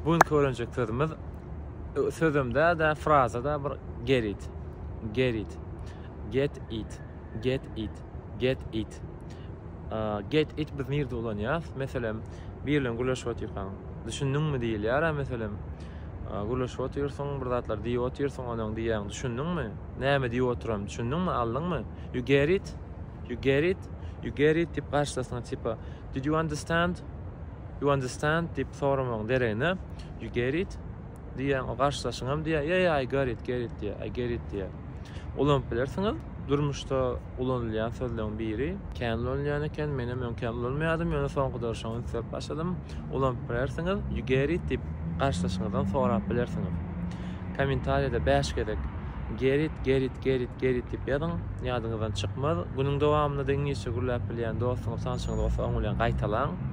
Bu günki öwrenjek sözümiz sözem däl-de fraza-da bir get it. Get it. Get it. Get it. Get it. Get it biz nirde ulanýas? Meselem, biri bilen gürleşip otyrkaň, düşündiňmi diýilýär-ä meselem. Gürleşip otyrsyň, bir zatlar diýip otyrsyň, onuň diýýäň, düşündiňmi? Näme diýip oturam, düşündiňmi, aldyňmy? You get it? You get it? You get it diýip garşydaşyňa tipa, did you understand? You understand diýip soramagyň deregine, you get it? Diýýäň, o garşydaşyňam diýýär, yeah, yeah, I got it, get it diýýär, I get it diýýär. Ulanyp bilersiňiz. Durmuşda ulanylýan sözleriň biri. Kän ulanylýan eken, menem öň kän ulanmaýardym, ýöne soňky döwür şoňa üns berip başladym. Ulanyp bilersiňiz. You get it diýip garşydaşyňyzdan sorap bilersiňiz. Kommentariýada 5 gezek get it, get it, get it, get it diýip ýazyň. Ýadyňyzdan çykmaz. Günüň dowamynda-da iňlisçe gürläp bilýän dostuňyz, tanşyňyz bolsa oň bilen gaýtalaň.